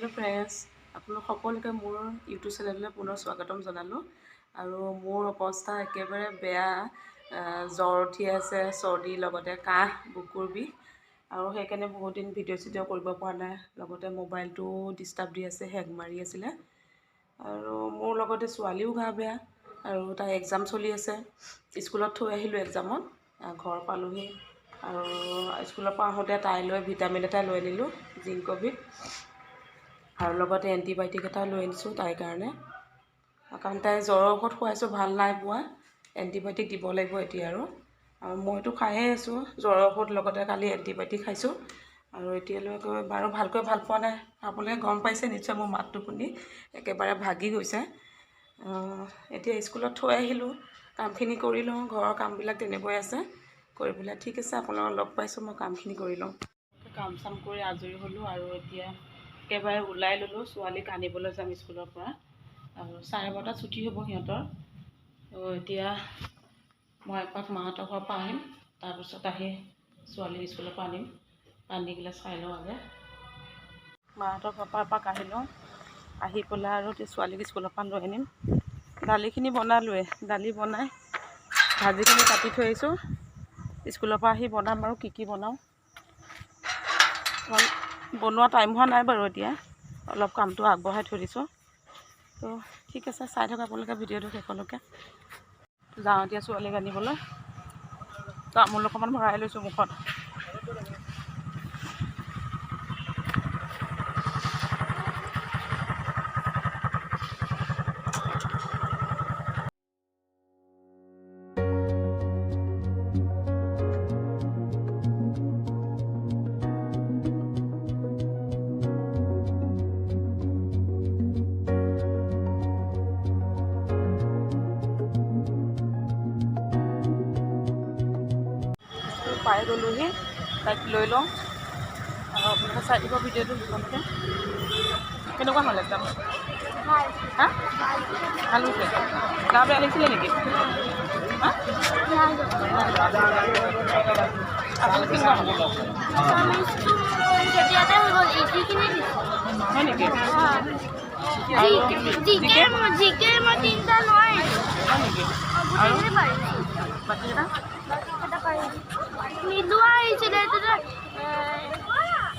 Hello' friends, আপোনালোক সকলোকে মোৰ ইউটিউব চেনেললৈ পুনৰ স্বাগতম জনালোঁ। আৰু মোৰ অৱস্থা একেবাৰে বেয়া, জ্বৰ উঠি আছে, চৰ্দি, লগতে কাহ, বুকুৰ বিষ। আৰু সেইকাৰণে বহুত দিন ভিডিঅ' চিডিঅ' কৰিব পৰা নাই, লগতে মোবাইলটোও ডিষ্টাৰ্ব দি আছে, হেং মাৰি আছিলে। আৰু মোৰ লগতে ছোৱালীও গা বেয়া, আৰু তাই এক্সাম চলি আছে, স্কুলত থৈ আহিলোঁ এক্সামত, ঘৰ পালোহি। আৰু স্কুলৰ পৰা আহোঁতে তাইলৈ ভিটামিন এটা লৈ আনিলোঁ, জিংকভিট, আৰু লগতে এণ্টিবায়'টিক এটা লৈ আনিছোঁ তাইৰ কাৰণে, কাৰণ তাই জ্বৰৰ ঔষধ খুৱাইছোঁ, ভাল নাই পোৱা, এণ্টিবায়'টিক দিব লাগিব এতিয়া। আৰু আৰু মইতো খায়ে আছোঁ জ্বৰৰ ঔষধ, লগতে কালি এণ্টিবায়'টিক খাইছোঁ। আৰু এতিয়ালৈকে বাৰু ভালকৈ ভাল পোৱা নাই। আপোনালোকে গম পাইছে নিশ্চয়, মোৰ মাতটো শুনি একেবাৰে ভাগি গৈছে। এতিয়া স্কুলত থৈ আহিলোঁ, কামখিনি কৰি লওঁ, ঘৰৰ কামবিলাক তেনেকৈ আছে কৰি পেলাই। ঠিক আছে, আপোনালোকক লগ পাইছোঁ, মই কামখিনি কৰি লওঁ। কাম চাম কৰি আজৰি হ'লোঁ আৰু এতিয়া একেবাৰে ওলাই ল'লোঁ, ছোৱালীক আনিবলৈ যাম স্কুলৰ পৰা। আৰু 12:30ত ছুটি হ'ব সিহঁতৰ। তো এতিয়া মই এপাক মাহঁতৰ ঘৰৰ পৰা আহিম, তাৰপিছত আহি ছোৱালীক স্কুলৰ পৰা আনিম। পানী গিলাচ খাই লওঁ আগে। মাহঁতৰ ঘৰৰ পৰা এপাক আহি লওঁ, আহি পেলাই আৰু ছোৱালীক স্কুলৰ পৰা লৈ আনিম। দালিখিনি বনালোৱে, দালি বনাই ভাজিখিনি কাটি থৈ আহিছোঁ। স্কুলৰ পৰা আহি বনাম আৰু কি কি বনাওঁ। বনোৱা টাইম হোৱা নাই বাৰু, এতিয়া অলপ কামটো আগবঢ়াই থৈ দিছোঁ। তো ঠিক আছে, চাই থাকক আপোনালোকে ভিডিঅ'টো শেষলৈকে। যাওঁ এতিয়া ছোৱালীক আনিবলৈ। তামোল অকণমান ভৰাই লৈছোঁ মুখত। পাই গ'লোহি, তাইক লৈ লওঁ। আৰু আপোনালোকে চাই দিব ভিডিঅ'টো শেষলৈকে। কেনেকুৱা হ'ল এক্সাম? হা, ভাল হৈছে? গা বেয়া লাগিছিলে নেকি? আপুনি কেনেকুৱা হ'ল? হয় নেকি? হয় নেকি? আৰু বাকীকেইটা মিলোৱা আহিছিলে,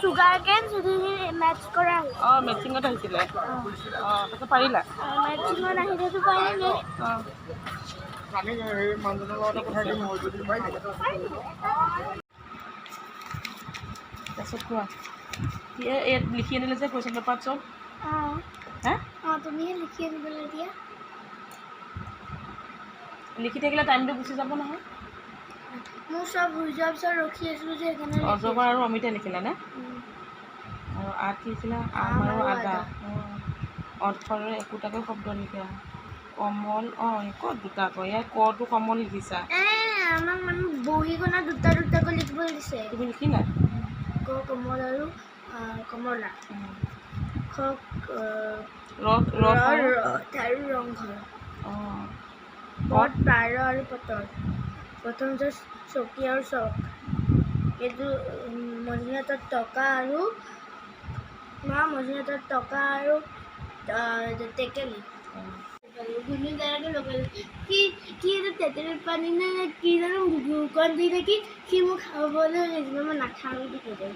চুগাৰ কেন মেটচ কৰা। অঁ, মেচিঙত আহিছিলে। অঁ, তাৰপিছত পাৰিলা? মেচিঙত আহিলেতো পাৰিলে। অঁ, তাৰপিছত কোৱা, কি ইয়াত লিখি আনিলে যে কুৱেশ্যন পেপাৰত চব? অঁ। হা? অঁ, তুমিহে লিখি আনিবলৈ দিয়া। লিখি থাকিলে টাইমটো গুচি যাব নহয়। মোৰ চব হৈ যোৱাৰ পিছত ৰখি আছিলোঁ যে, সেইকাৰণে। অজগৰ আৰু অমিতা লিখিলা নে? আৰু আঠ লিখিলা, আম আৰু আদা। অৰ্থৰে একোটাকৈ শব্দ লিখা। কমল, অঁ, ক'ত দুটাকৈ? ইয়াত কটো কমল লিখিছা। আমাক মানে বহীখনত দুটা দুটাকৈ লিখিবলৈ দিছে। তুমি লিখিলা? ক কমল আৰু কমলা, খ ৰথ আৰু ৰংঘৰ, অঁ, পদ পাৰ আৰু পটল, প্ৰথম চকী আৰু চক, এইটো মজুনাথত টকা আৰু মা মজুনাথত টকা আৰু টেকেলি। গুণু দাদাকে লগালোঁ, সি কি এইটো তেতেলীৰ পানী নে কি জানো গ্লুকন দি নেকি, সি মোক খাবলৈ দিছিলে, মই নাখাওঁ বুলি ক'লো।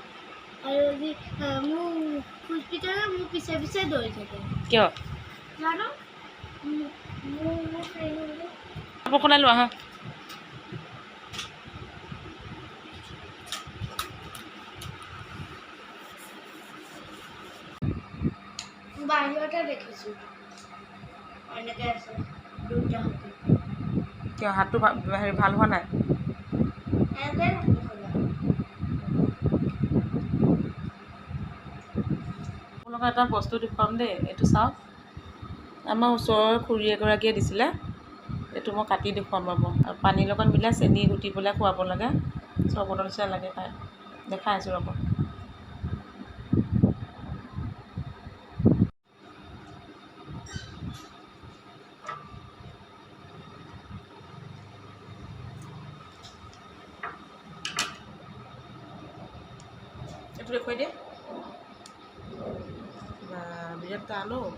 আৰু যি মোৰ পুষ্পিতাই মোৰ পিছে পিছে দৌৰি থাকে। কিয় জানো? মোৰ ফ্ৰেণ্ড। কাপোৰখনে লোৱা। হা, বাহিৰতে দেখিছোঁ এনেকৈ আছে দুটা হাতী। কিয় হাতটো হেৰি ভাল হোৱা নাই? এনেকৈ থাকে সদায়। আপোনালোকক এটা বস্তু দেখুৱাম দেই, এইটো চাওক। আমাৰ ওচৰৰ খুৰী এগৰাকীয়ে দিছিলে, এইটো মই কাটি দেখুৱাম ৰ'ব। আৰু পানীৰ লগত মিলাই চেনি গুটি পেলাই খুৱাব লাগে, চৰবতৰ নিচিনা লাগে খাই। দেখাই আছোঁ ৰ'ব। এইটো দেখুৱাই দিয়ে। বা বিৰাট টান অ'।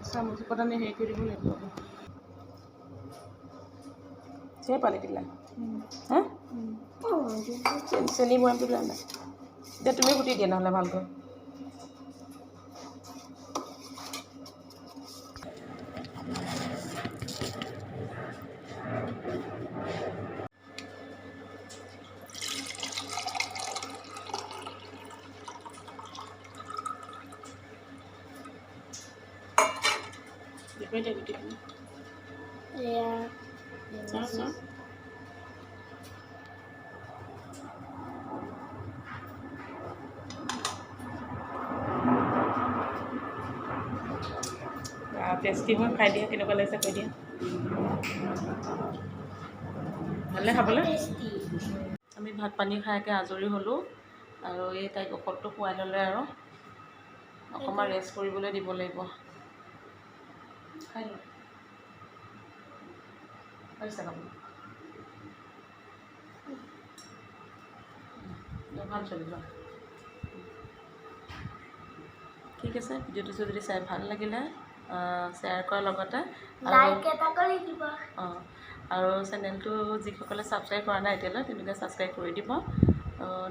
চামুচত আনি হেৰি কৰি দিব লাগিব। ধেৰ পানী দিলা হা? চেনি বৈয়ামটো দিয়া নাই। এতিয়া তুমি গুটি দিয়া নহ'লে ভালকৈ। দেখুৱাই দিয়া গুটিখিনি। এয়া। চাওঁ চাওঁ। টেষ্টি হয়, খাই দিয়া, কেনেকুৱা লাগিছে কৈ দিয়া। ভালনে খাবলৈ? টেষ্টি। আমি ভাত পানী খাই একে আজৰি হ'লোঁ আৰু এই তাইক ঔষধটো খুৱাই ল'লে আৰু অকণমান ৰেষ্ট কৰিবলৈ দিব লাগিব। খাই লোৱা, পাৰিছা খাবলৈ? ভাল ছোৱালী, যোৱা। ঠিক আছে, ভিডিঅ'টো যদি চাই ভাল লাগিলে শ্বেয়াৰ কৰাৰ লগতে আৰু লাইক এটা কৰি দিব। অঁ, আৰু চেনেলটো যিসকলে ছাবস্ক্ৰাইব কৰা নাই এতিয়ালৈ, তেওঁলোকে ছাবস্ক্ৰাইব কৰি দিব।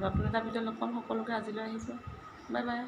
নতুন এটা ভিডিঅ' লগ পাম। সকলোকে আজিলৈ আহিছোঁ, বাই বাই।